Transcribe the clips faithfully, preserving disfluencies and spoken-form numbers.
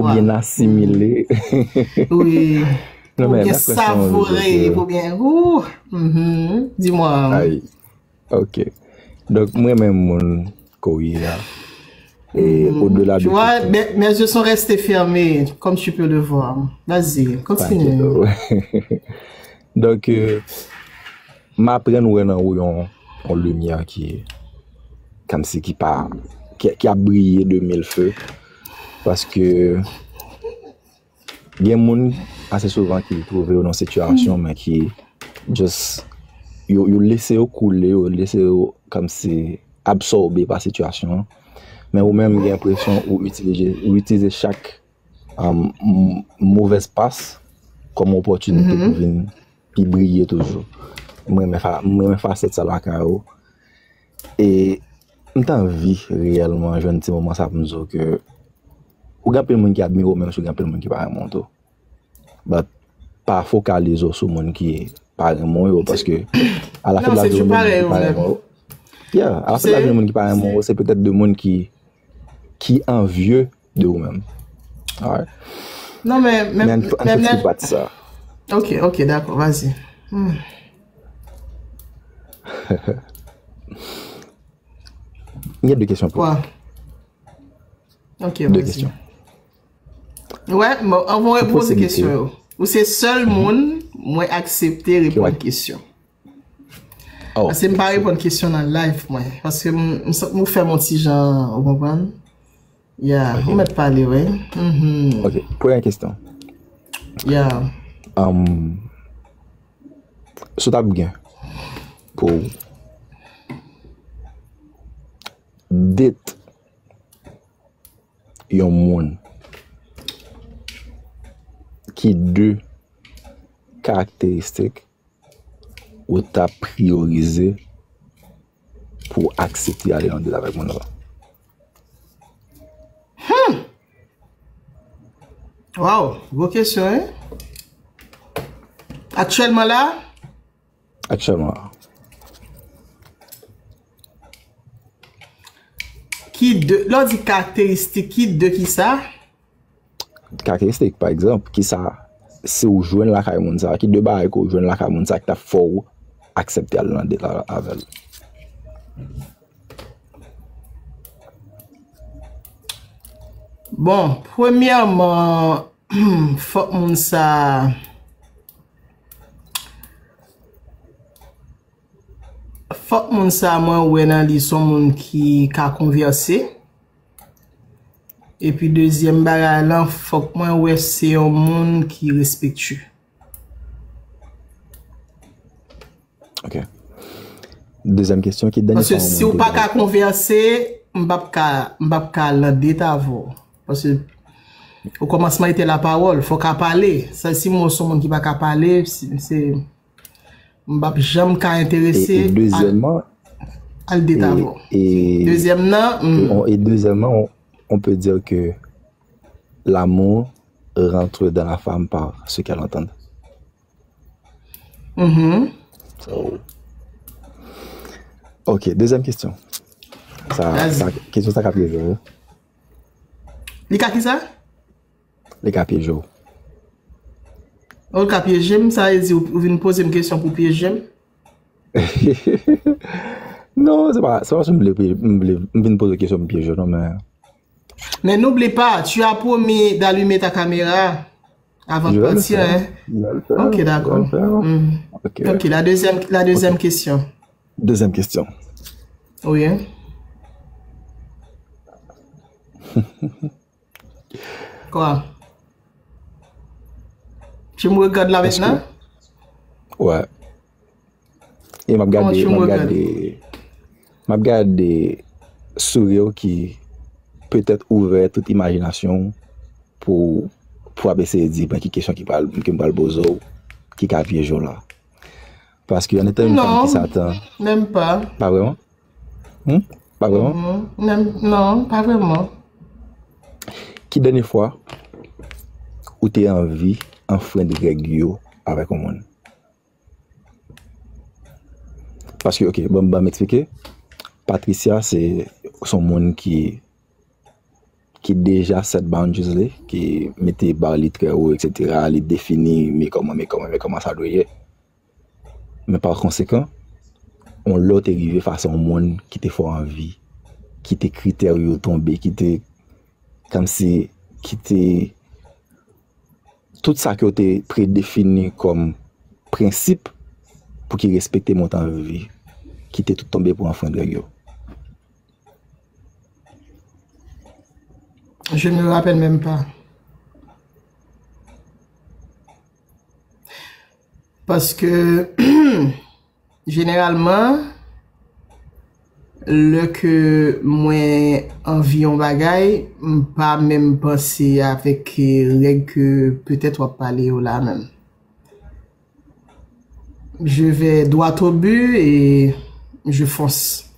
byen asimile. Wi. Non, Pou men, byen daprè sa, mwen vle savore, di ke pou byen. Ouh. Mhm. Di mwen. Ay, ok. Donk, mwen renmen moun ke w ye a. E odela Tu de vois, tout. mes, mes yeux sont restés fermés, comme tu peux le voir. Vas-y, continue. Donk, euh, m aprann wè nan ou yon, yon limyè ki, kòmsi ki pa, ki, ki ap briye de mil feu. Paske gen moun ase souvan ki twouve yo nan sitiyasyon, men ki just, yo, yo lese yo koule, yo lese yo kòmsi absòbe pa sitiyasyon an. Men ou menm, gen enpresyon ou itilize, ou itilize chak um, m- movèz pas kòm opòtinite pou vin pi briye toujou. Mwen renmen fa- mwen renmen fasèt sa lakay ou. E m ta anvi reyèlman jwenn ti moman sa pou m di w ke ou gen anpil moun ki admire w, menm si w gen anpil moun ki pa renmen w tou. But pa fokalize w sou moun ki pa renmen w yo, paske a la fen Non, de la c'est jounen, du moun pareil ki ou pa même. Renmen w, yeah, a la fen de la C'est- jounen, moun ki pa renmen w, se petèt de moun ki, ki anvye de ou menm. Alright? Non, men, men, Men an, an men, fèt men, se pa sa. Ok, ok, d'accord, vas-y. Hmm. M gen de kesyon pou ou. Quoi? Ok, De vas-y. Kesyon. Ouais, bon, anvan w poze Posibilite. Kesyon yo. Ou se sèl moun mwen aksepte reponn Ouais. Kesyon. Oh, Paske m pa reponn kesyon nan live mwen. Paske m, m, santi m fè m yon ti jan, ou konprann? Yeah, ou mèt pale, wi. Mhm. Ok, premyè kesyon. Yeah. Um, si w t ap gen pou date yon moun, ki de karakteristik ou ta priyorize pou w aksepte ale nan date avèk moun nan? Wow, gwo kesyon, hein? Aktyèlman la, Aktyèlman, ki de, lè w di karakteristik, ki de ki sa? Karakteristik, pa egzanp, ki sa, si w jwenn lakay moun sa, ki de bagay ke w jwenn lakay moun sa ki ta fè w aksepte al nan date la avè l? Bon, premyèman, fòk moun sa, fòk moun sa mwen wè nan li se yon moun ki ka konvèse. Epi dezyèm bagay lan, fòk mwen wè se yon moun ki respektye. Ok. Dezyèm kesyon, ki dènye Paske fwa si w pa ka konvèse, m p ap ka, m p ap ka al nan date avè w. Paske o kòmansman e te lapawòl, fò w ka pale. Sa, si mwen se yon moun ki pa ka pale, se, se, m p ap janm ka E, enterese e dezyèmman, al date avè w. e, Dezyèm nan, e, hmm, on- e dezyèmman, on, on peut dire que l'amour rentre dans la femme par ce qu'elle entend. mhm. So, ok, dezyèm kesyon. Sa, Vas-y. Sa, kesyon sa ka pyeje w. Li ka ki sa? Li ka pyeje w. Ou ka pyeje m, sa vle di ou, ou vin poze m kesyon pou pyeje m? Non, se pa, se pa si m vle, m vle, m vin poze kesyon m pyeje w, non, men Mais n'oublie pas, tu as promis d'allumer ta caméra avant de je vais le partir, faire. Hein? Je vais le faire. Ok, Je vais d'accord. le faire. Hmm. Ok. Ok, la deuxième, la deuxième question. Dezyèm kesyon. Oui. Hein? Quoi? Tu me regardes là maintenant? Ouais. E m ap Comment gade, tu m me ap regardes? Gade, m ap gade souri w ki petèt ouvè tout imajinasyon w pou, pou ap eseye di, ben, ki kesyon ki pral, ke m pral poze w, ki ka pyeje w la. Paske an etan yon fanm Non, ki Satan, même pas. Pa vrèman? Hmm? Pa vrèman? Mhm. Même, non, pas vraiment. Ki dènye fwa ou te anvi anfrenn règ yo avèk yon moun? Paske, ok, ban, ban m eksplike. Patricia, se, se yon moun ki, ki deja set boundaries li, ki mete bar li trè wo, et cetera, li defini men kòman, men kòman, men kòman sa dwe ye. Men pa konsekan, yon lè w te rive fas a yon moun ki te fè w anvi, ki te kritè yo tonbe, ki te, kòmsi, ki te, tout sa ke w te predefini kòm prensip pou ki respekte moun w t anvi, ki te tout tonbe pou anfrand règ yo. Je me rappelle même pas. Paske, jeneralman, lè ke mwen anvi yon bagay, m pa menm panse avèk règ ke petèt w ap pale yo la menm. Je vais droit au but et je fonce.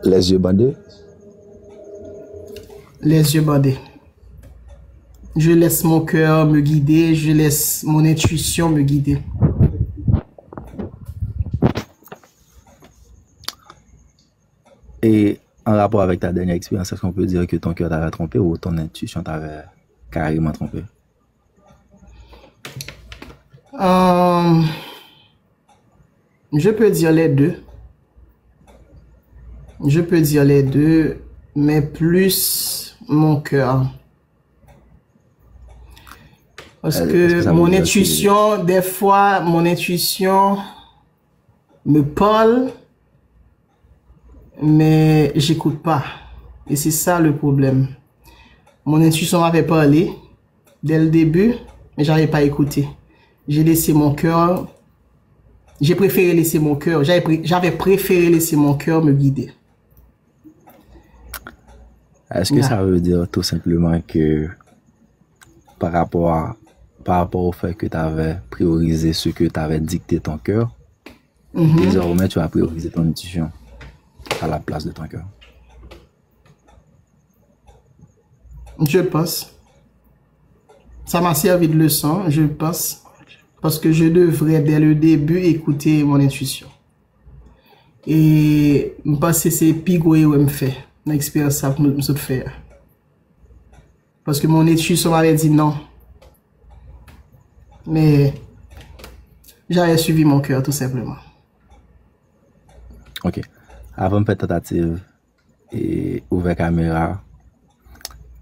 Les yeux bandés. Les yeux bandés. Je laisse mon cœur me guider, je laisse mon intuition me guider. Et en rapport avec ta dernière expérience, est-ce qu'on peut dire que ton cœur t'avait trompé ou ton intuition t'avait carrément trompé? Euh, je peux dire les deux. Je peux dire les deux, mais plus mon cœur. Parce que mon intuition, des fois, mon intuition me parle, mais j'écoute pas. Et c'est ça le problème. Mon intuition m'avait parlé dès le début, mais j'avais pas écouté. J'ai laissé mon cœur, j'ai préféré laisser mon cœur, j'avais pré- j'avais préféré laisser mon cœur me guider. Est-ce que ça veut dire tout simplement que par rapport à, par rapport au fait que tu avais priorisé ce que t'avait dicté ton cœur, désormais tu vas prioriser ton intuition à la place de ton cœur? Je pense. Ça m'a servi de leçon, je pense. Parce que je devrais, dès le début, écouter mon intuition. E m panse se pi gwo erè m fè nan eksperyans sa m sot fè a. Paske mon intuition m'avait dit non. Mais j'avais suivi mon cœur, tout simplement. Ok. Avan m fè tantativ e ouvè kamera,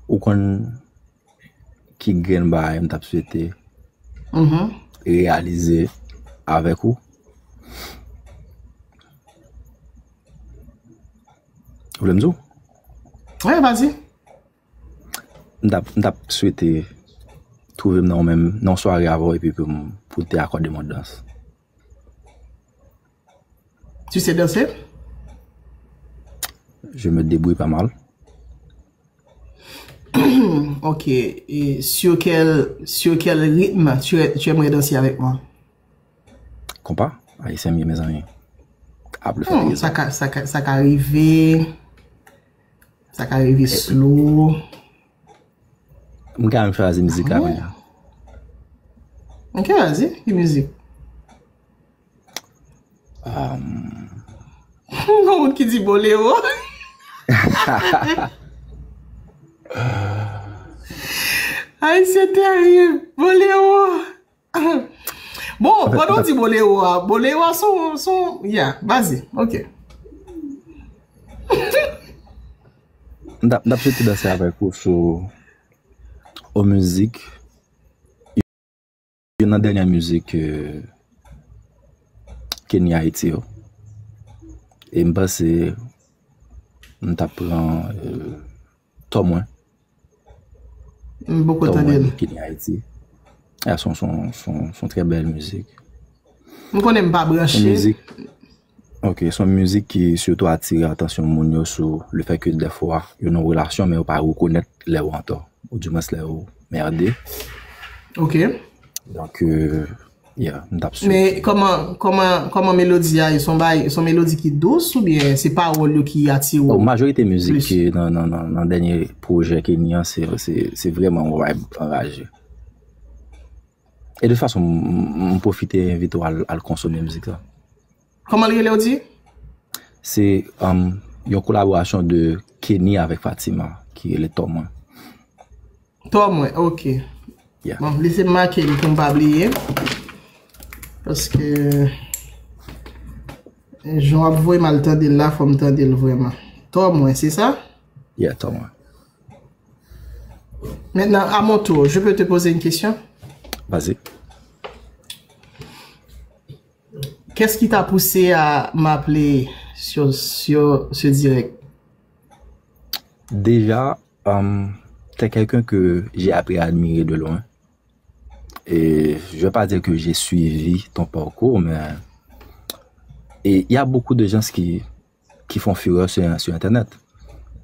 ou konn ki grenn bagay m t ap swete reyalize avèk ou? Ou vle m di w? Wi, vas-y. M t ap, m t ap swete twouve m nan yon menm, nan yon sware avè w epi pou m, pou w te akòde m yon dans. Tu sais danser? Je me débrouille pas mal. Ok. Et sur quel, sur quel rythme tu, tu aimerais danser avec moi? Konpa ayisyen m ye, mezanmi. Ap le fè. Sa ka, sa ka, sa ka rive. Sa ka rive slow. M ka menm chwazi mizik la kounye a. Ok, vas-y, ki mizik? Gon moun ki di bolero. Ay, se terib. Bolero. Bon, pandan w di bolero a, bolero a son, son, yeah, vas-y, ok. M t ap, m t ap swete danse avèk ou sou yon mizik. Youn nan dènye mizik Kenny Haiti yo. E m panse m t ap pran tò mwen. M poko tande l. Kenny Haiti. A, se yon, se yon, se yon, se yon trè bèl mizik. M konnen m pa branche. Ok, se yon mizik ki sitou atire atansyon moun yo sou le fè ke dèfwa yo nan relasyon men yo pa rekonèt lè yo antò. Ou dimwens lè yo mède. Ok. Donk, euh, yeah, m t ap swete. Men kòman, kòman, kòman melodi a ye? Se yon bay, se yon melodi ki dous oubyen se pawòl yo ki atire w? Majorite mizik ki nan, nan, nan, nan dènye pwojè Kenny an, se, se, se vrèman yon vibe anraje. E de fason, m, m, m pwofite envite w al, al konsome mizik sa. Kòman l rele w di? Se, um, yon kolaborasyon de Kenny avèk Fatima ki rele Tò Mwen. Tò Mwen, ok. Yeah. Bon, lese m make li pou m pa bliye. Paske jan w ap voye m al tande l la, fò m tande l vrèman. Tò Mwen, se sa? Yeah, Tò Mwen. Maintenant, à mon tour, je peux te poser une question? Vas-y. Qu'est-ce qui t'a poussé à m'appeler sur, sur ce direct? Déjà, euh, t'es quelqu'un que j'ai appris à admirer de loin. Et je vais pas dire que j'ai suivi ton parcours, mais et il y a beaucoup de gens qui, qui font fureur sur, sur Internet.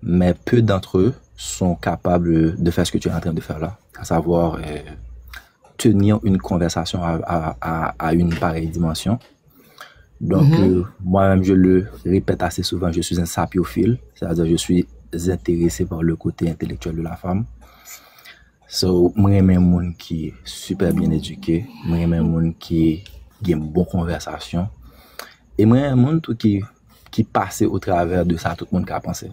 Mais peu d'entre eux sont capables de faire ce que tu es en train de faire là, à savoir euh, tenir une conversation à, à, à, à une pareille dimension. Donc, euh, moi-même, je le répète assez souvent, je suis un sapiophile, c'est-à-dire je suis intéressé par le côté intellectuel de la femme. So, mwen renmen moun ki super bien éduqué, mwen renmen moun ki gen bon konvèsasyon, e mwen renmen moun tou ki, ki pase au travers de sa tout moun ka panse.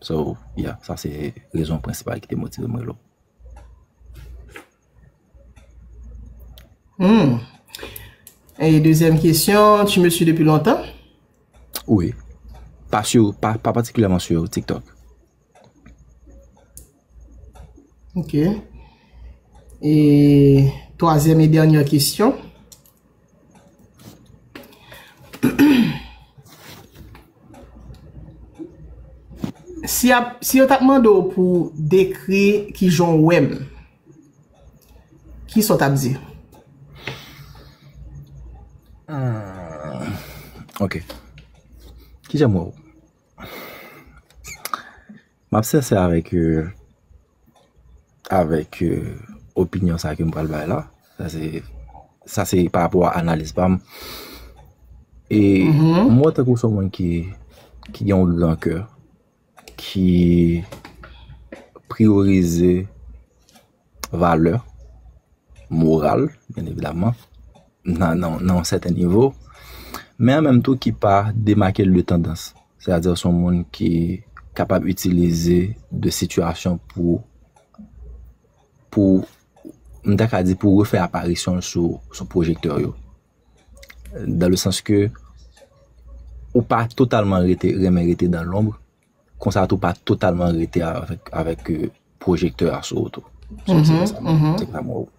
So, yeah, sa se rezon prensipal ki te motive mwen lo. Hmm. Et deuxième question, tu me suis depuis longtemps? Oui. Pas sur, pas, pas particulièrement sur TikTok. Ok. Et troisième et dernière question. Si, ap, si yo t ap mande w pou dekri kijan w wè m, kisa w t ap di? Hmm. Ok. Kijan m wè w? M ap sensè avèk euh, avèk euh, opinyon sa ke m pral bay la. Sa se sa se pa rapò a analiz pa m. E m wè tankou se yon moun ki ki gen yon gran kè, ki priyorize valè, moral, byen evidaman, nan, nan, nan yon sèten nivo, men an menm tou ki pa demake l de tandans. Sètadi se yon moun ki kapab itilize de sitiyasyon pou, pou, m ta ka di pou refè aparisyon l sou, sou pwojektè yo. Dans le sens ke ou pa totalman rete, renmen rete dans l'ombre, konsa tou pa totalman rete avèk, avèk euh, pwojektè a sou ou tou. Se se konsa m wè w.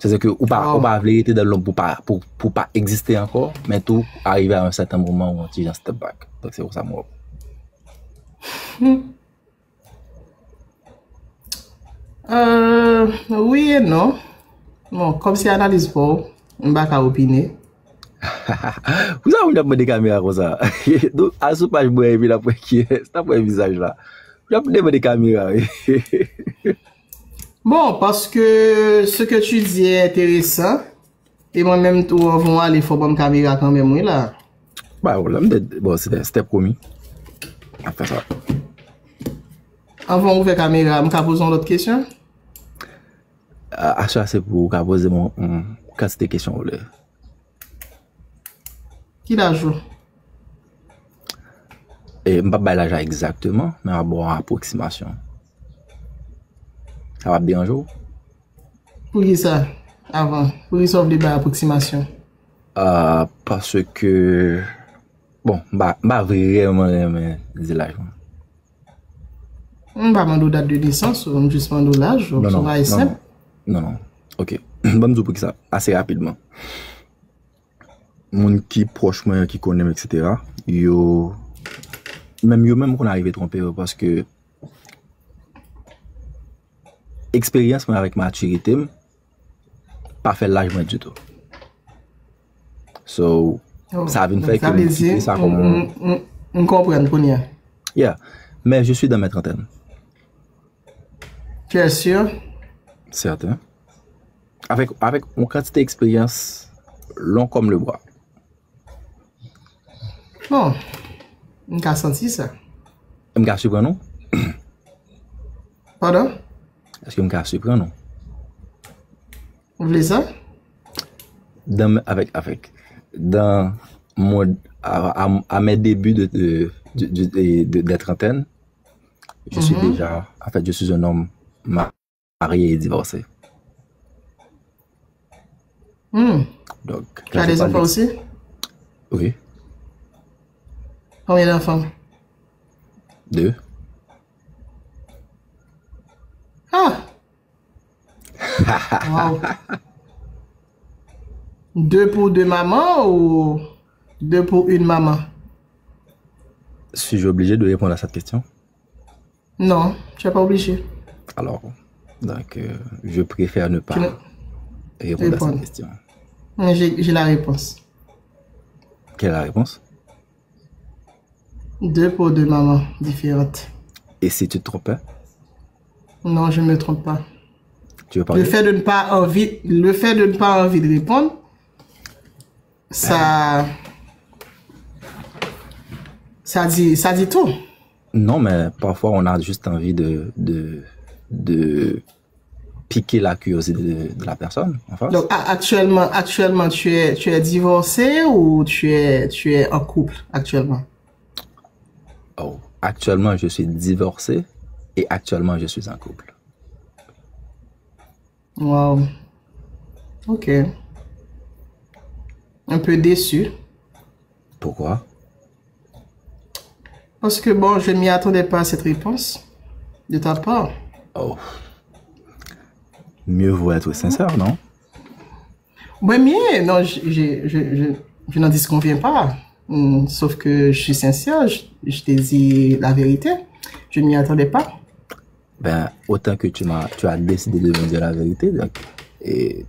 Se se ke ou pa, ou pa vle rete dans l'ombre pou pa, pou, pou pa egziste ankò, men tou arive a yon sèten moman ou yon ti jan step back. Donk se konsa m wè w. Euh, wi e non. Bon, kòm se analiz pa w, m pa ka opine. Poukisa moun ap mande kamera konsa? Donk, al sou paj mwen epi l ap wè kiyès, l ap wè vizaj la. Moun ap demande kamera, wi. Bon, parce que ce que tu dis est intéressant. E mwen menm tou, anvan w ale, fò w ban m kamera kanmenm, wi la. Pa pwoblèm, bon, se te step komi. Ap fè sa. Anvan w ouvè kamera, m ka poze yon lòt kesyon? Aswè a se pou ou ka poze m yon kantite kesyon ou vle. Ki laj ou? E, m p ap bay laj la egzakteman, men m ap ba w yon apwoksimasyon. Sa p ap deranje w? Poukisa? Avan, poukisa w vle bay apwoksimasyon? Ah, paske, bon, m pa, m pa vrèman renmen di laj mwen. M pa mande w dat de nesans ou, m jis mande w laj ou, se yon bagay senp. Non, non. Ok. Ban m di w poukisa, ase rapidman. Moun ki pwòch mwen, ki konnen m, etsetera, yo, menm yo menm konn arive twonpe yo, paske eksperyans mwen avèk matirite m pa fè laj mwen ditou. So, sa vin fè ke m kite sa kòm yon... M konprann kounye a. Yeah. Men je suis dans mes trentaines. Tu es sûr? Certain. Avèk, avèk yon kantite eksperyans long comme le bras. Bon, m ka santi sa. M ka siprann ou? Pardon? Èske m ka siprann ou? Ou vle sa? Dan, avèk, avèk, dan mond à, à, à mes débuts de, de, de, de, de, de trentaine, je suis déjà, en fait, je suis un homme marié et divorcé. Hmm. Donc, Tu as des enfants aussi? Oui, Combien d'enfants? Deux. Ah! Wow. Deux pour deux mamans ou deux pour une maman? Suis-je obligé de répondre à cette question? Non, tu n'es pas obligé. Alors, donc, euh, je préfère ne pas Tu ne- répondre à cette Répondre. Question. Mais j'ai j'ai la réponse. Quelle est la réponse? Deux pour deux mamans différentes. Et si tu te trompais? Non, je ne me trompe pas. Tu veux Le parler? fait de ne pas envie, le fait de ne pas envie de répondre, ça, ça dit, ça dit tout. Non, mais parfois on a juste envie de, de, de piquer la curiosité de, de la personne en face. Donc, a- actuellement, actuellement, tu es, tu es divorcé ou tu es, tu es en couple actuellement? Oh, actuellement, je suis divorcé et actuellement, je suis en couple. Wow. Ok. Un peu déçu. Pourquoi? Parce que bon, je ne m'y attendais pas à cette réponse de ta part. Oh. Mieux vaut être sincère, non? Ben, bien, non, je, je, je, je, je n'en disconviens pas. Hmm, sauf que je suis sincère, je, je te dis la vérité. Je ne m'y attendais pas. Ben, autant que tu m'as, tu as décidé de me dire la vérité, donc, et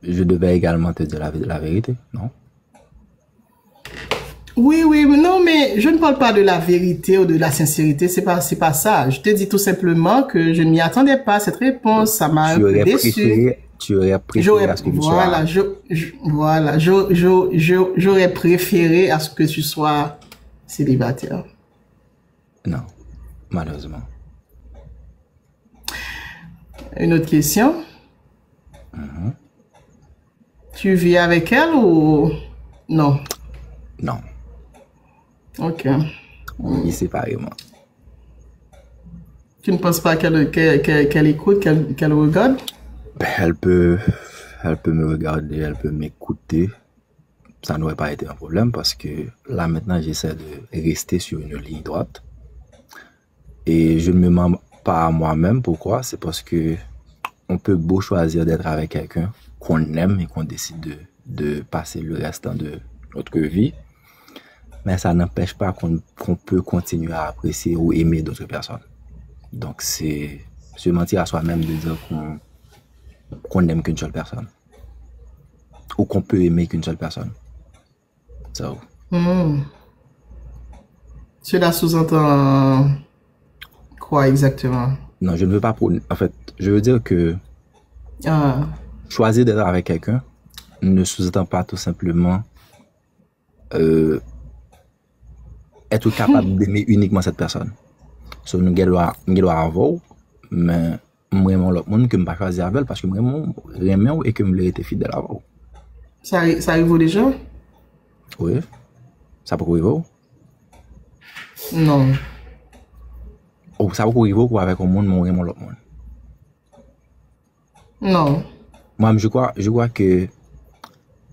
je devais également te dire la, la vérité, non? Oui, oui, non, mais je ne parle pas de la vérité ou de la sincérité, c'est pas, c'est pas ça. Je te dis tout simplement que je ne m'y attendais pas à cette réponse, ça m'a un peu Tu aurais déçu. Préféré, tu aurais préféré J'aurais, à ce que tu voilà, sois. Je, je- voilà, je, je, je- j'aurais préféré à ce que tu sois célibataire. Non, malheureusement. Une autre question. Tu vis avec elle ou non? Non, Ok. on vit séparément. Tu ne penses pas qu'elle qu'elle- qu'elle- qu'elle écoute, qu'elle qu'elle regarde? Ben, elle peut, elle peut me regarder, elle peut m'écouter. Ça n'aurait pas été un problème parce que là maintenant, j'essaie de rester sur une ligne droite. Et je ne me mens pas à moi-même. Pourquoi? C'est parce que on peut beau choisir d'être avec quelqu'un qu'on aime et qu'on décide de, de passer le restant de notre vie. Mais ça n'empêche pas qu'on qu'on peut continuer à apprécier ou aimer d'autres personnes. Donc, c'est se mentir à soi-même de dire qu'on qu'on n'aime qu'une seule personne. Ou qu'on peut aimer qu'une seule personne. So, Hmm. Cela sous-entend quoi exactement? Non, je ne veux pas prôner. En fait, je veux dire que Ah, choisir d'être avec quelqu'un ne sous-entend pas tout simplement euh, être capable d'aimer uniquement cette personne. So, nou gen dwa, m gen dwa avè w, men m renmen yon lòt moun ke m pa chwazi avè l paske m renmen w, renmen w e ke m vle rete fidèl avè w. ça, arri- ça arrive déjà? Wi. Sa poko rive w? Non. Ou sa poko rive w pou avèk yon moun, men w renmen yon lòt moun. Non. Moi, je crois, je crois que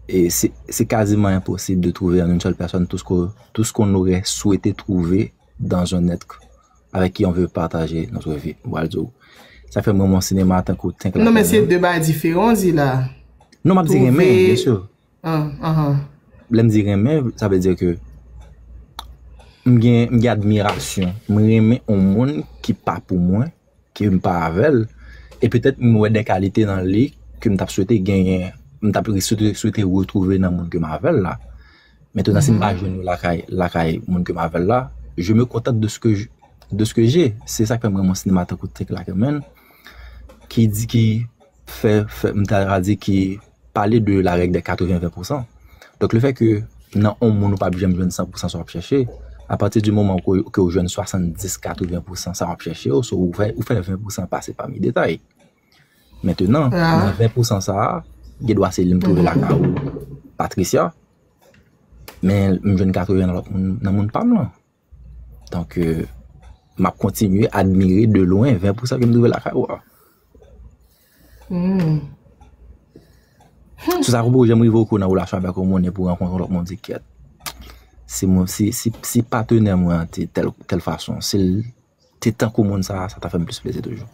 et c'est c'est quasiment impossible de trouver en une seule personne tout ce que tout ce qu'on aurait souhaité trouver dans un être avec qui on veut partager notre vie. Bon, alò, sa fè mwen mon sinema tankou tank. Non, men se de bagay diferan, di la. Non, m ap di renmen, Trouver- bien sûr. Ah, ah, ah. Lè m di renmen, sa vle di ke m gen m gen admirasyon. M renmen yon moun ki pa pou mwen, ke m pa avè l, e petèt m wè de kalite nan li ke m t ap swete genyen, m t ap swete, swete retwouve nan moun ke m avè l la. Mentnan, si m pa jwenn yo lakay, lakay moun ke m avè l la, je me contente de ce que je, de ce que j'ai. Se sa k fè m renmen yon sinema tankou Think Like a Man, ki di, ki fè, fè m ta di ki pale de la règ de katreven ven pousan. Donk, le fè ke nan yon moun ou p ap janm jwenn san pousan sa w ap chèche, apati di moman ke, ke w jwenn swasanndis katreven pousan sa w ap chèche yo, so ou fè, ou fè ven pousan pase pami detay. Mentnan, Ah. Nan ven pousan sa a, gen dwa se li m twouve lakay ou, Patricia, Men m jwenn katreven nan lòt moun, nan moun pa m lan. Donk, euh, m ap kontinye admire de lwen ven pou san ke m twouve lakay ou a. Hmm. Si sa pou janm rive w nan relasyon avèk yon moun epi w rankontre yon lòt moun, di kèt. Si, mwen, si, si, si patenè mwen an te tèl, tèl fason, si l te tankou moun sa, sa ta fè m plis plezi toujou.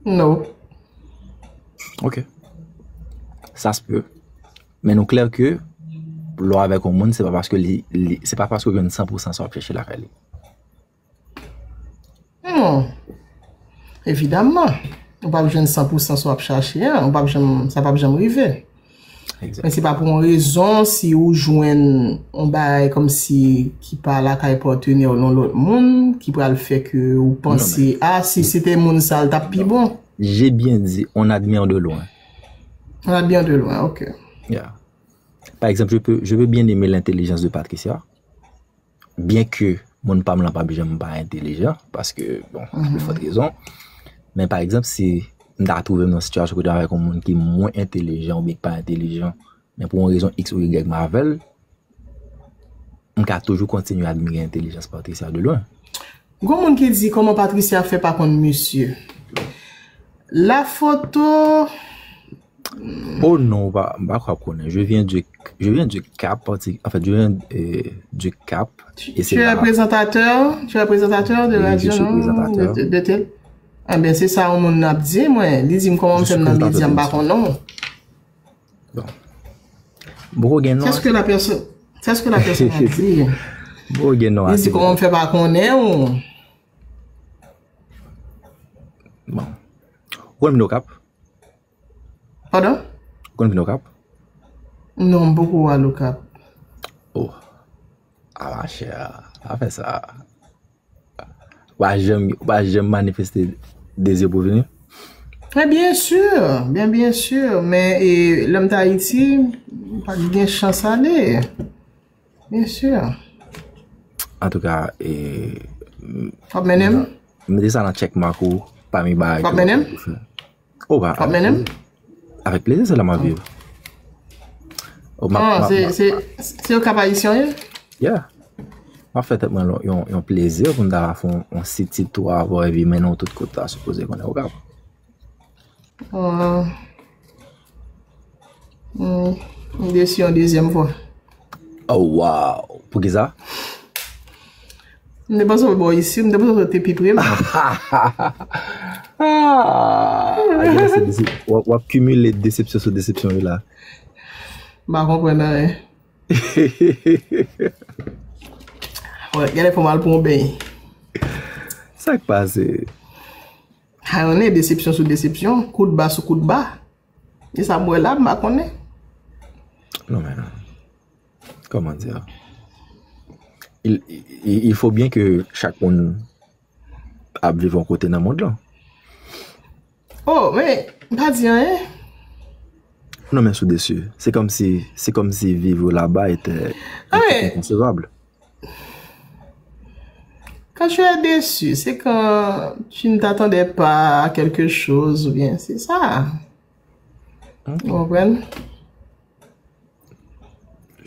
No. Ok. Sa se pe. Men nou klè ke lè w avèk yon moun, se pa paske li, li se pa paske w jwenn san pou san sa w ap chèche lakay li. Hmm. Evidamman. Ou p ap jwenn san pou san sa w ap chache an. Ou p ap janm, sa p ap janm rive. Men se pa pou yon rezon si ou jwenn yon bagay kòmsi ki pa lakay patnè w nan lòt moun ki pral fè ke ou panse, a, si se te moun sa l t ap pi bon. J'ai bien dit, on admire de loin. On admire de loin, ok. Yeah. Pa egzanp, je peux, je peux bien aimer l'intelligence de Patricia. Byen ke moun pa m lan p ap janm pa entelijan, paske, bon, pou fòt rezon. Men pa egzanp, si m ta twouve m nan sitiyasyon kote m avèk yon moun ki mwen entelijan oubyen ki pa entelijan, men pou yon rezon X ou Y m avè l, m ka toujou kontinye admire entelijans Patricia de lwen. Gon moun ki di kòman Patricia fè pa konn misye. La photo. Oh non, ou pa, m pa kwè ap konnen. Je viens du, je viens du Cap, parti, en fait, je viens euh, du Cap. Et c'est Tu es là. Présentateur, tu es présentateur de Oui, je radio, suis non? Présentateur. De, de tel. Ah ben, c'est ça, on moun ap di, mwen. Li di m kòman m fè m nan medya, m pa konn non. Bon. Boko gen non. C'est ce que la personne, c'est ce que la personne a dit. Boko gen non. Li di kòman m fè pa konnen ou. Bon. Ou konn vin Okap? Pardon? Ou konn vin Okap? Non, m poko al Okap. Oh. A machè, pa fè sa. Ou pa janm, ou pa janm manifeste dezi pou vini? Mwen byen si, byen byen si, men e, lè m t Ayiti, m pa t gen chans ale. Byen si. Antouka, e, W ap mennen m? Mete sa nan checkmark ou pami bagay. W ap mennen m? W ap mennen m? Avèk plezi, se la m ap viv. Oh, ah, se se se Okap Ayisyen w ye? Yeah. M ap fè tèt mwen yon, yon plezi pou m ta fè yon city tour avè w epi mennen w tout kote w ta sipoze konnen Okap. Ah. Hmm. M desi yon dezyèm fwa. Oh, wow. Poukisa? M te panse w bò isi, m te panse w te pi pre m. Ah, w ap kimile desepsyon sou desepsyon wi la. M pa konprann anyen. Wè, genlè fò m al pran yon beny. Sa k pase? Ay, anyen, desepsyon sou desepsyon, kout ba sou kout ba. E sa m wè la, m pa konnen. Non, men, comment dire? Il, il, il faut bien que chak moun ap viv yon kote nan mond lan. Oh, men, m pa di anyen. Non, men sou desi. C'est comme si, c'est comme si vivre là-bas était, était inconcevable. Quand tu es déçu, c'est quand tu ne t'attendais pas à quelque chose, ou bien, c'est ça. Ou konprann?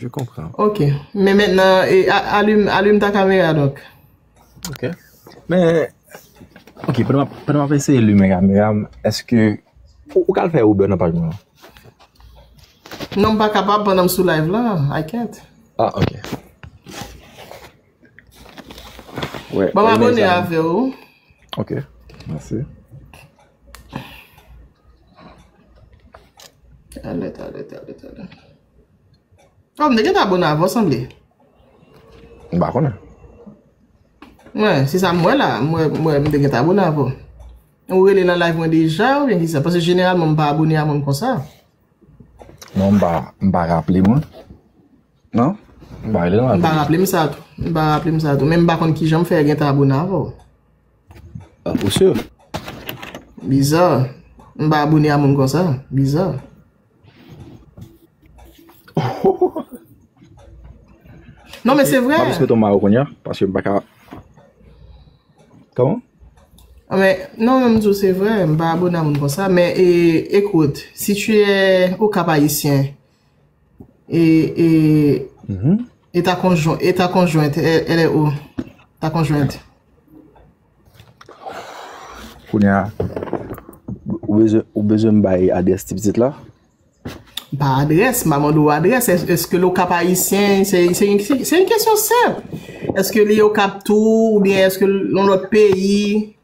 Je comprends. Ok. Men mentnan, e, a- alim, alim ta kamera, donk. Ok. Men, ok, pandan m ap- pandan m ap eseye limen kamera m, èske ou, ou ka al fè Uber nan paj mwen an? Non, m pa kapab pandan m sou live la. I can't. Ah, ok. Wè, Bon, m wè, abone men sa- avè w. Ok, mèsi. Talè, talè, talè, talè. Oh, m te gentan abone avè w, sanble. M pa konnen. Wè, se sa m wè la. M wè, m wè, m te gentan abone avè w. Ou rele nan live mwen deja, oubyen kisa? Paske jeneralman, m pa abone a moun konsa. Non, m pa, m pa raple mwen. Non? M pa rele nan M pa raple m sa tou. M pa raple m sa tou. Men m pa konn kijan m fè gentan abone avè w. Ah, ou si? Biza. M pa abone a moun konsa. Biza. Non, men se vre. M ap jis mete yon mayo kounye a, paske m pa ka. Kòman? Men, non, men m di w se vre, m pa abone a moun konsa, men e, écoute, si tu es au Cap Haïtien, e, e, e ta konjwen, e ta konjwent, elle, elle est où? Ta konjwent. Kounye a, ou bezwen, ou bezwen m bay adrès ti pitit la? Pa adrès, m pa mande w adrès. Èske l Okap Ayisyen? Se yon kesyon senp. Èske li Okap tou, oubyen èske l yon lòt peyi?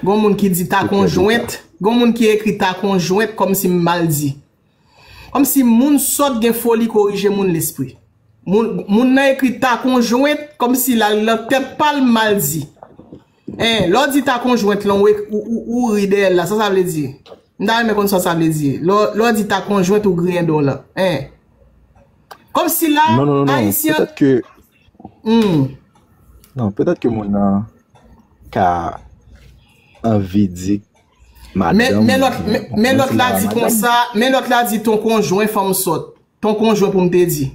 Gon moun ki di ta konjwent. Gon moun ki ekri ta konjwent kòmsi m mal di. Kòmsi moun sòt gen foli korije moun lespri. Moun, moun nan ekri ta konjwent kòmsi l al nan tèt pa l mal di. En, lè w di ta konjwent lan, ou, ou, ou, ou ri dèyè l la, sa sa vle di? M ta renmen konn sa sa vle di. Lè w, lè w di ta konjwent ou griyen do w lan. En. Kòmsi la, Non, non, non, non. Ayisyen. Petèt ke, Hmm. non, petèt ke moun nan ka anvi di Men, madanm. men lòt, men, men lòt la di konsa, men lòt la di ton konjwen fanm sòt. Ton konjwen pou m te di.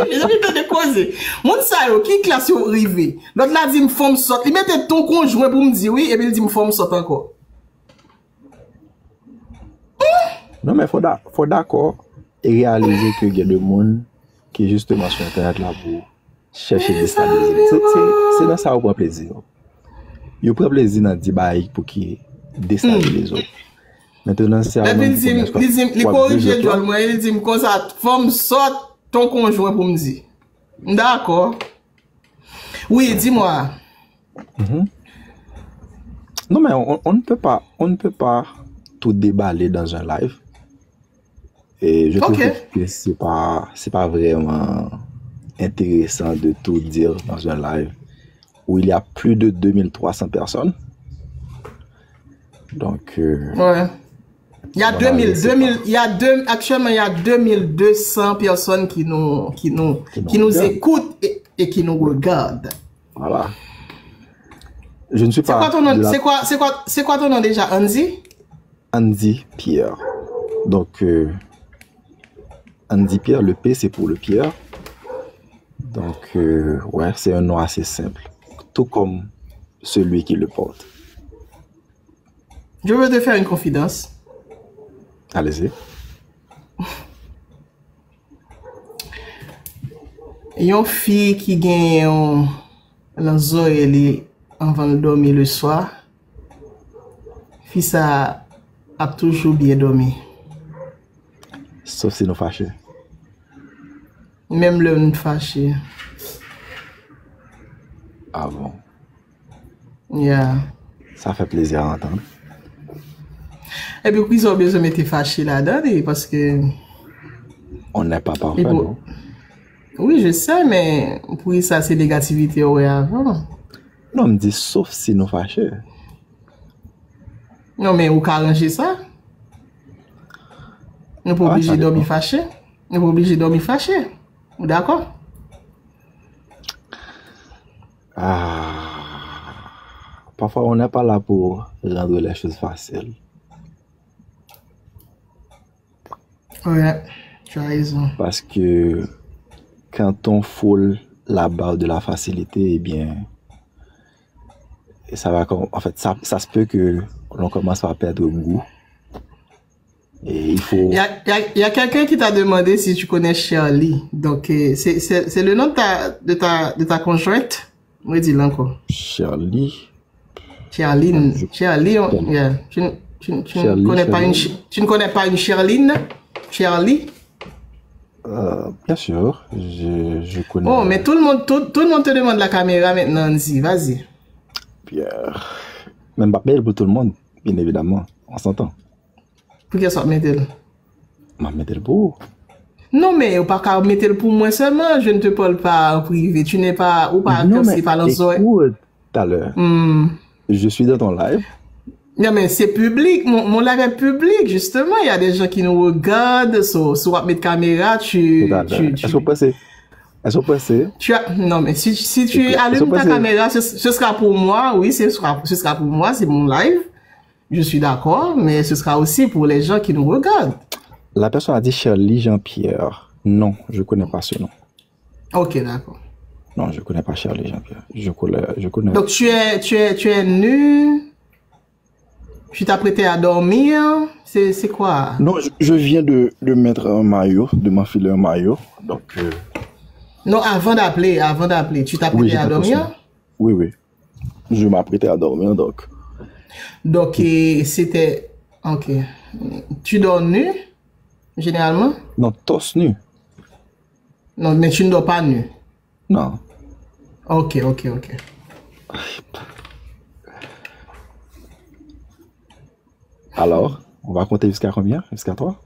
Mezanmi, tande koze. Moun sa yo, ki klas yo rive? Lòt la di m fanm sòt. Li mete ton konjwen pou m di wi, epi l di m fanm sòt ankò. Non, men fò da, fò dakò e reyalize ke gen de moun ki jisteman sou entènèt la pou chèche destabilize. Se, se, se nan sa yo pran plezi yo. Yo pran plezi nan di bagay pou ki destabilize yo. Mentnan, se a Epi moun l di m, li di m, li korije djòl mwen, li di m konsa, fanm sòt, ton konjwen pou m di. M dakò. Wi, di mwa. Non, mais on, on ne peut pas, on ne peut pas tout déballer dans un live. Et je trouve que, que c'est pas, c'est pas vraiment intéressant de tout dire dans un live où il y a plus de deux mille trois cents personnes. Donc, euh, Ouais. Il y a deux mille, deux mille, il y a deux, actuellement, il y a deux mille deux cents personnes qui nous, qui nous, qui nous écoutent et, et qui nous regardent. Voilà. Je ne suis C'est quoi pas ton nom, de la c'est quoi, c'est quoi, c'est quoi ton nom déjà, Andy? Andy Pierre. Donc, euh, Andy Pierre, le P, c'est pour le Pierre. Donc, euh, ouais, c'est un nom assez simple. Tout comme celui qui le porte. Je veux te faire une confidence. Allez-y. Yon fi ki gen yon nan zòrèy li anvan l dòmi le swa, fi sa ap toujou byen dòmi. Sauf si nou fache. Menm lè nou fache. Ah bon. Yeah. Ça fait plaisir à entendre. Epi poukisa w bezwen mete fache ladan li, paske On n'est pas parfait, Li pou- non? Wi, je sais, men poukisa se negativite w wè avan? Non, m di sauf si nou fache. Non, men ou ka ranje sa. Nou pa Ah, oblije ça dòmi dépend. fache. Nou pa oblije dòmi fache. Ou dakò? Ah, parfois on n'est pas là pour rendre les choses faciles. Ouais, tu as raison. Parce que quand on foule la barre de la facilité, eh bien, ça va, com- en fait, ça, ça se peut que l'on commence par perdre goût. Et il faut. Il y a, il y a, il y a quelqu'un qui t'a demandé si tu connais Shirley. Donc, euh, c'est, c'est, c'est le nom de ta, de ta, de ta conjointe? Mwen di l ankò. Shirley. Charline. Je- Charline, on- yeah. Tu, ne- tu, ne- tu ne Charlie, connais pas une, Charlie. Ch- tu ne connais pas une Charline? Charlie? Euh, bien sûr, je, je connais. Oh, mais tout le monde, tout, tout le monde te demande la caméra maintenant, Andy. Vas-y. Pierre. Men m p ap mete l pou tout le monde, bien évidemment. On s'entend. Pou kiyès w ap mete l? M ap mete l pou ou. Non, men ou pa ka mete l pou mwen sèlman. Je ne te parle pas en privé. Tu n'es pas, ou pa Non, kòmsi mais pa lan zòrèy. Écoute, talè. Hmm. Je suis dans ton live. Non, men se piblik. Mon, mon live est public, justement. Il y a des gens qui nous regardent. So, si w ap met kamera, tu, Talè. tu, tu, Est-ce que vous pensez, est-ce que vous pensez tu as, non, mais si, si tu Écoute, est-ce que allumes vous ta pensez caméra, ce, ce sera pour moi, oui, ce sera, ce sera pour moi, c'est mon live. Je suis d'accord, mais ce sera aussi pour les gens qui nous regardent. La personne a dit Shirley Jean-Pierre. Non, je connais pas ce nom. Ok, d'accord. Non, je connais pas Shirley Jean-Pierre. Je connais, je connais. Donc tu es, tu es, tu es nu, tu t'apprêtais à dormir, c'est, c'est quoi? Non, je, je viens de, de mettre un maillot, de m'enfiler un maillot. Donc, euh, Non, avant d'appeler, avant d'appeler, tu oui, t'apprêtais j'ai à pas dormir? Oui, oui. Je m'apprêtais à dormir, donc. Donc, et c'était, ok. Tu dors nu, généralement? Non, torse nu. Non, mais tu ne dors pas nu. Non. Ok, ok, ok. Alors, on va compter jusqu'à combien? Jusqu'à trois?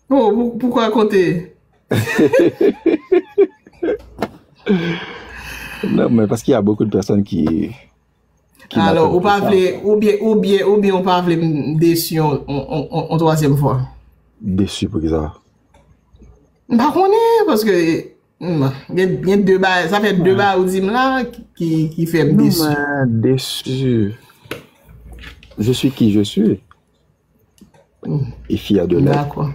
Oh, pou- pourquoi compter? Non, mais parce qu'il y a beaucoup de personnes qui, qui Alors, n'attendent ou que pa ça. Vle, ou bien, ou bien, ou bien ou pa vle m desi yon, yon, yon, yon, yon twazyèm fwa. Déçu pour ça. M pa konnen, paske hmm, gen, gen de bagay, sa fè de bagay ou di m la ki, ki, ki fè m Non, desi. mais déçu. Je suis qui je suis. Et fier de l'être. Dakò.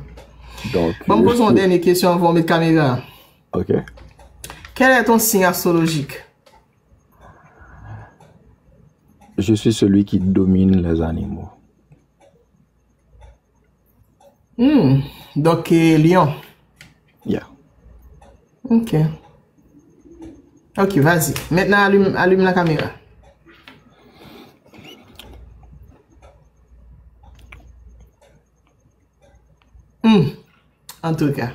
Donc, Bon, m euh, poze yon dènye kesyon anvan w met kamera. Ok. Quel est ton signe astrologique? Je suis celui qui domine les animaux. Hmm. Donk, eh, Lyon. Yeah. Ok. Ok, vas-y. Maintenant, allume, allume la caméra. Hmm. En tout cas.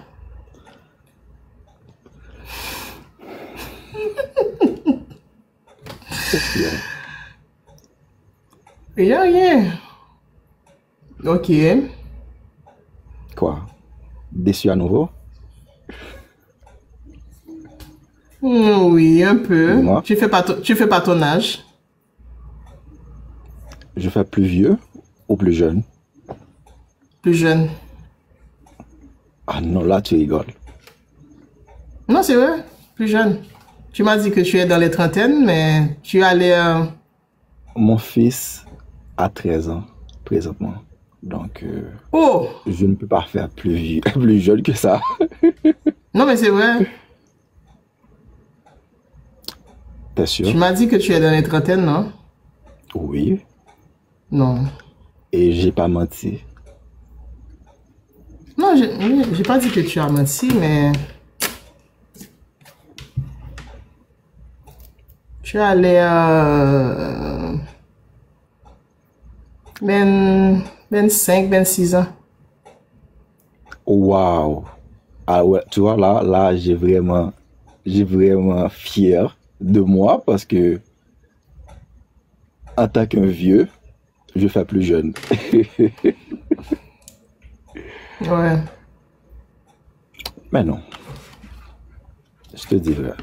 Yeah, yeah. Ok. Quoi? Déçu à nouveau? Hmm, oui, un peu. Dis-moi. Tu fais pas ton, tu fais pas ton âge. Je fais plus vieux ou plus jeune? Plus jeune. Ah non, là, tu rigoles. Non, c'est vrai. Plus jeune. Tu m'as dit que tu es dans les trentaines, mais tu as l'air... Mon fils a treize ans présentement. Donc, euh, Oh! Je ne peux pas faire plus vieux, plus jeune que ça. Non, mais c'est vrai. T'es Tu sûr? m'as dit que tu es dans les trentaines, non? Oui. Non. Et j'ai pas menti. Non, je, oui, j'ai pas dit que tu as menti, mais tu as l'air, euh, vingt, vingt-cinq, vingt-six ans. Waouh. Ah ouais, tu vois, là, là, j'ai vraiment, j'ai vraiment fier de moi parce que en tant qu'un vieux, je fais plus jeune. Ouais. Mais non. Je te dis vrai.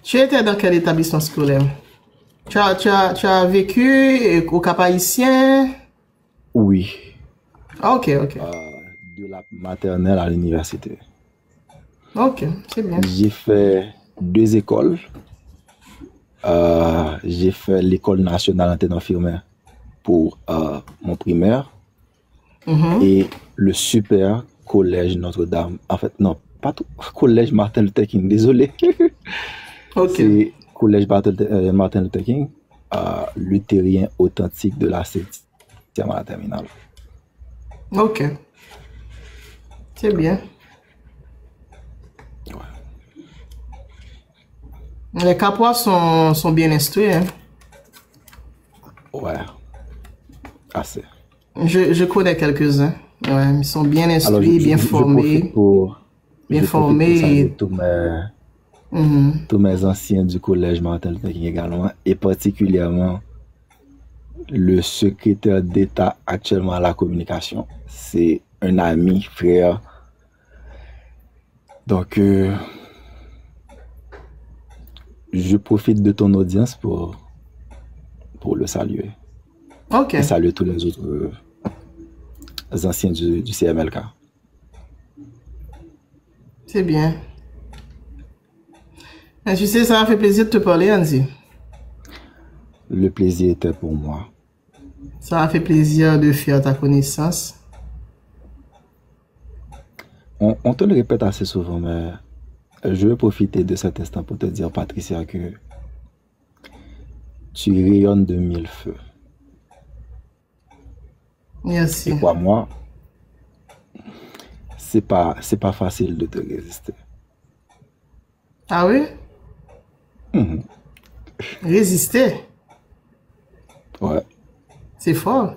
Tu étais dans quel établissement scolaire? Tu as, tu as, tu as vécu, euh, au Cap-Haïtien? Oui. Ah, ok, ok. Euh, de la maternelle à l'université. Ok, c'est bien. J'ai fait deux écoles. Euh, j'ai fait l'école nationale Anténor Firmin pour euh, mon primaire et le super collège Notre-Dame. En fait, non, pas tout. Collège Martin Luther King, désolé. Ok. C'est collège Martin, euh, Martin Luther King, euh, luthérien authentique de la septième à la terminale. Ok. C'est bien. Les Capois sont, sont bien instruits, hein. Ouais. Assez. Je, je connais quelques-uns. Ouais, ils sont bien Alors, instruits, je, bien je, je formés. Profite pour, Bien je profite formés pour saluer et- tous mes, Mhm. tous mes anciens du collège Martin Luther King également, et particulièrement le secrétaire d'État actuellement à la communication. C'est un ami, frère. Donc, euh, je profite de ton audience pour, pour le saluer. Ok. Et saluer tous les autres euh, anciens du, du C M L K. C'est bien. Mais tu sais, ça m'a fait plaisir de te parler, Andy. Le plaisir était pour moi. Ça m'a fait plaisir de faire ta connaissance. On, on te le répète assez souvent, mais je veux profiter de cet instant pour te dire, Patricia, que tu rayonnes de mille feux. Merci. Et crois-moi, c'est pas, c'est pas facile de te résister. Ah oui? Mhm. Résister, Ouais. C'est fort.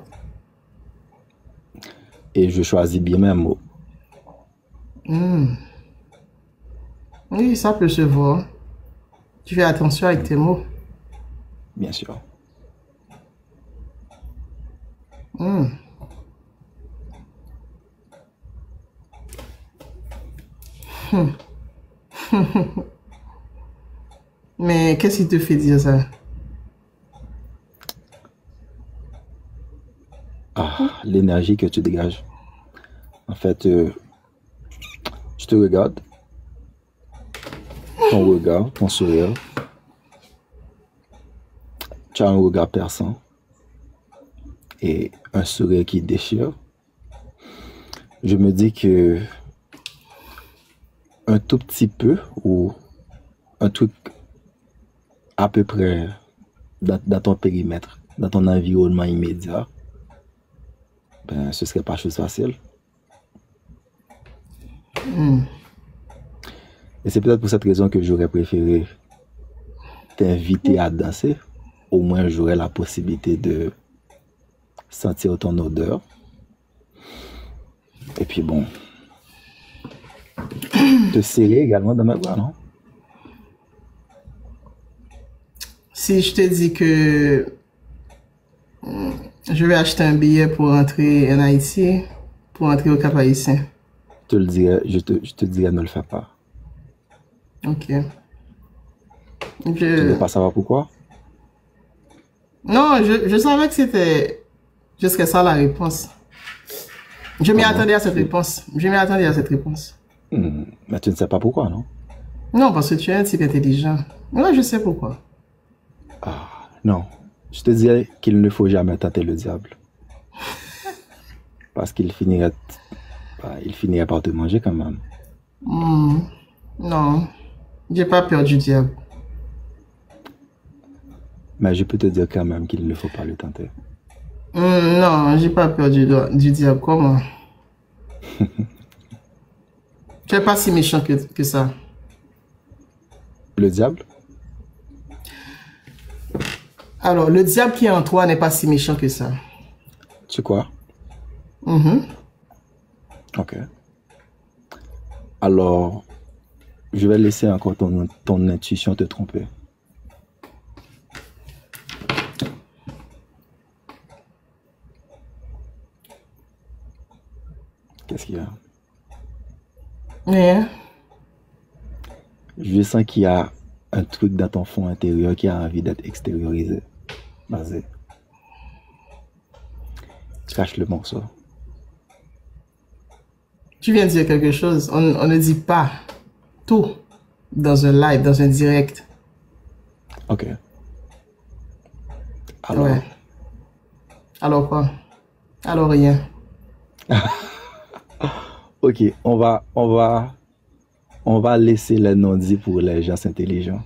Et je choisis bien mes mots. Hmm. Oui, ça peut se voir. Tu fais attention avec tes mots. Bien sûr. Hmm. Hmm. Mais qu'est-ce qui te fait dire ça? Ah, l'énergie que tu dégages. En fait, euh, je te regarde. Ton regard, ton sourire. Tu as un regard perçant et un sourire qui déchire. Je me dis que un tout petit peu ou un truc à peu près dans, dans ton périmètre, dans ton environnement immédiat, ben, ce serait pas chose facile. Et c'est peut-être pour cette raison que j'aurais préféré t'inviter à danser. Au moins, j'aurais la possibilité de sentir ton odeur. Et puis bon, te serrer également dans mes bras, non? Si je te dis que hmm, je vais acheter un billet pour rentrer en Haïti, pour rentrer au Cap-Haïtien. Je te le dirais, je te, je te dirais, ne le fais pas. Ok. Tu ne veux pas savoir pourquoi? Non, je, je savais que c'était, ce serait ça la réponse. Je m'y attendais à cette réponse. Je m'y attendais à cette réponse. Hmm, mais tu ne sais pas pourquoi, non? Non, parce que tu es un type intelligent. Oui, je sais pourquoi. Ah, non. Je te dirais qu'il ne faut jamais tenter le diable. Parce qu'il finirait, bah, il finirait par te manger quand même. Hmm. Non, j'ai pas peur du diable. Mais je peux te dire quand même qu'il ne faut pas le tenter. Hmm, non, j'ai pas peur du, do- du diable. Comment? Tu es pas si méchant que, que ça. Le diable? Alors, le diable qui est en toi n'est pas si méchant que ça. Tu crois? Mhm. Ok. Alors, je vais laisser encore ton, ton intuition te tromper. Qu'est-ce qu'il y a? Rien. Je sens qu'il y a un truc dans ton fond intérieur qui a envie d'être extériorisé. Vas-y. Crache le morceau. Tu viens de dire quelque chose. On, on ne dit pas tout dans un live, dans un direct. Ok. Alors, Ouais. Alors quoi? Alors rien. Ok, on va, on va, on va laisser les non-dits pour les gens intelligents.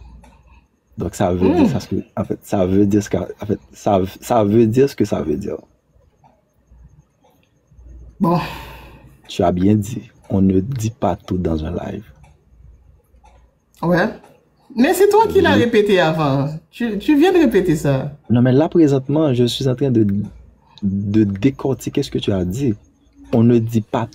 Donc ça veut dire ça, ce que, en fait, ça veut dire ce que, en fait, ça, ça veut dire ce que ça veut dire. Bon. Tu as bien dit, on ne dit pas tout dans un live. Ouais. Mais c'est toi qui l'as répété avant. Tu, tu viens de répéter ça. Non, mais là, présentement, je suis en train de, de décortiquer ce que tu as dit. On ne dit pas